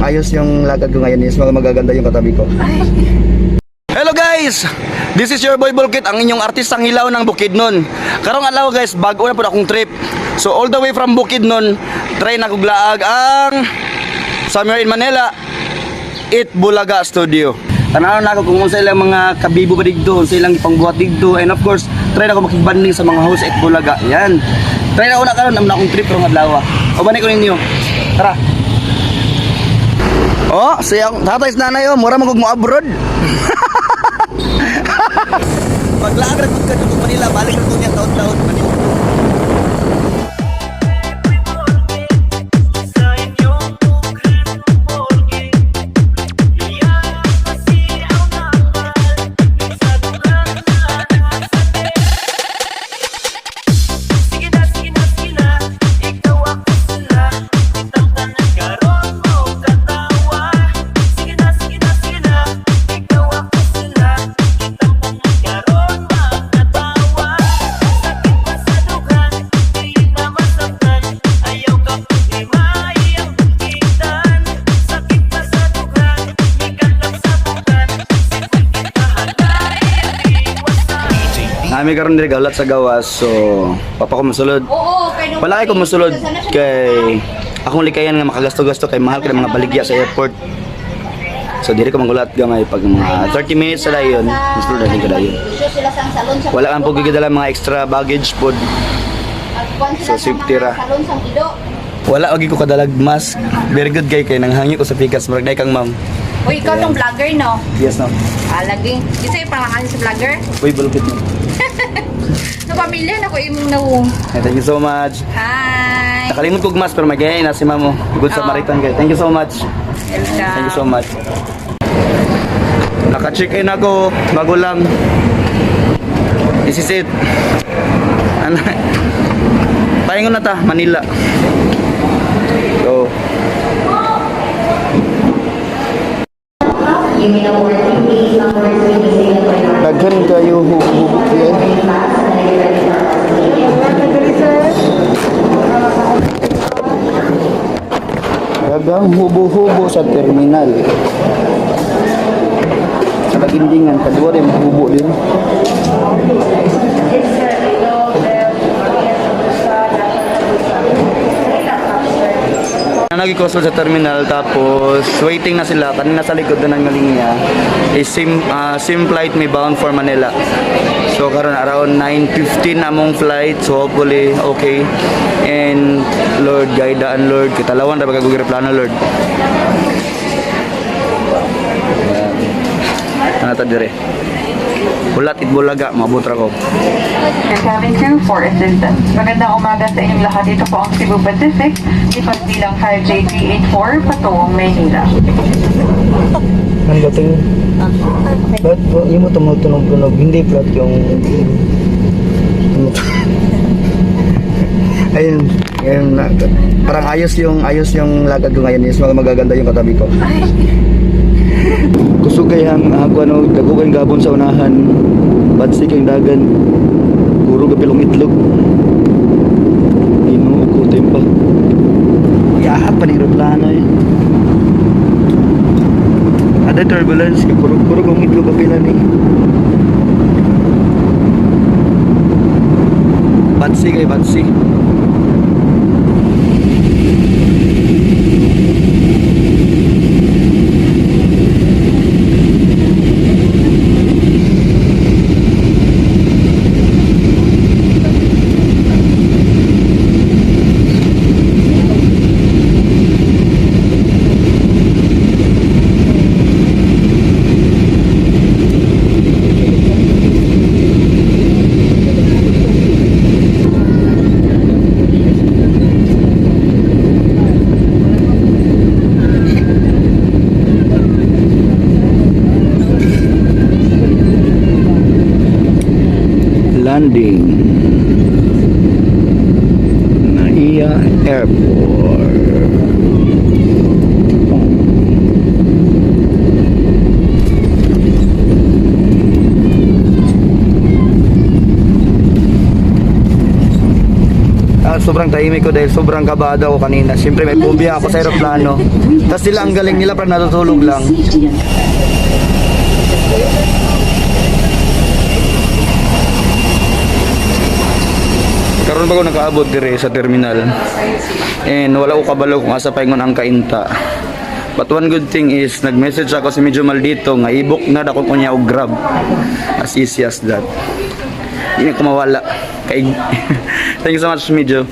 Ayos yung lakad ko ngayon is magaganda yung katabi ko. Hello guys! This is your boy Bulkit, ang inyong artistang hilaw ng Bukidnon. Karong adlaw guys, bago na po akong trip. So all the way from Bukidnon, try na kog laag ang somewhere in Manila, Eat Bulaga Studio. Tanaw na ako kung unsa ilang mga kabibo ba didto, unsa ilang ipangbuhat didto, and of course, try na ako makigbanding sa mga host Eat Bulaga. Yan. Try na ako na karon am na akong trip karong adlaw. Uban ko ninyo. Tara. Oh, siya tatay sa nanay oh, mura man kog mo abroad. Paglaag ra gud ka dito Manila, balik ra gud niya taon-taon Manila. Sige na, sige na, sige na. Ikaw ako sila. Itang tanan karon mo katawa. Sige na, sige na, sige na. Ikaw ako sila. Itang tanan karon makatawa. Sakit pa sa dughan, di na masaktan. Ayaw ka himay ang bukitan. Sakit pa sa dughan, mikantak sa bukan. Sige kita halay ang iwasan. Nami karon diri galat sa gawas, so papa ko mosulod. Oo, kay nung Wala kay ko mosulod kay akong likayan nga makagasto-gasto kay mahal kay mga baligya sa airport. So diri ko mangulat gamay pag mga 30 minutes sa dayon, mosulod na ko dayon. Sila sa salon sa Wala kang pugigidala mga extra baggage pod. So So, safety ra. Salon sa Ido. Wala ogi ko kadalag mask. Very good kay kay nanghangyo ko sa pikas murag day kang ma'am. Uy, ikaw tong vlogger no? Yes no. Ah, lagi. Isa yung pangalan sa vlogger? Uy, bulkit mo. Na pamilya na ko imong nawong. Hey, thank you so much. Hi. Nakalimot kog mask pero may na si mamo. Good Oo. Samaritan kay. Thank you so much. Welcome. Thank you so much. Naka-check-in ako, bago lang. This is it. Ano? Pahingon na ta, Manila. Go. Daghan kayo hubog yan. Daghang hubo-hubo sa terminal. Sa Lagindingan, kaduwa rin mahubo din. Nagikosol sa terminal tapos waiting na sila kanina sa likod na ng linya is same, same flight may bound for Manila. So karon around 9:15 among flight, so hopefully okay. And Lord guide and Lord kitalawan ra ba kag plano Lord. Ayan. Ano ta dire? Hulat Itbulaga, maabot ra ko. Your cabin crew for assistance. Magandang umaga sa inyong lahat. Ito po ang Cebu Pacific, lipat bilang 5J384 patungong Maynila. Ano ba ito? Ba't yung mo tumutunog-tunog? Hindi flat yung... Ayun, ayun na, parang ayos yung lakad ko ngayon is magaganda yung katabi ko. Kusog kay ang ako ano, dagko kayong gabon sa unahan. Batsi kayong dagan. Guro ka pilong itlog. Ginoo ko tempa. Yahat pa ni eroplano eh. Ada turbulence kay kurog-kurog ang itlog kapila ni. Batsi kay batsi. Landing. Naiya Airport. Sobrang tahimik ko dahil sobrang kabado ako kanina. Siyempre may phobia ako sa aeroplano. Tapos sila ang galing nila, parang natutulog lang. Karon ba ko nakaabot dire sa terminal. And wala ko kabalo kung asa paingon ang kainta. But one good thing is nag-message ako si medyo maldito nga i-book na dako ko niya og Grab. As easy as that. Hindi na ko mawala. Kay. Thank you so much, Medyo.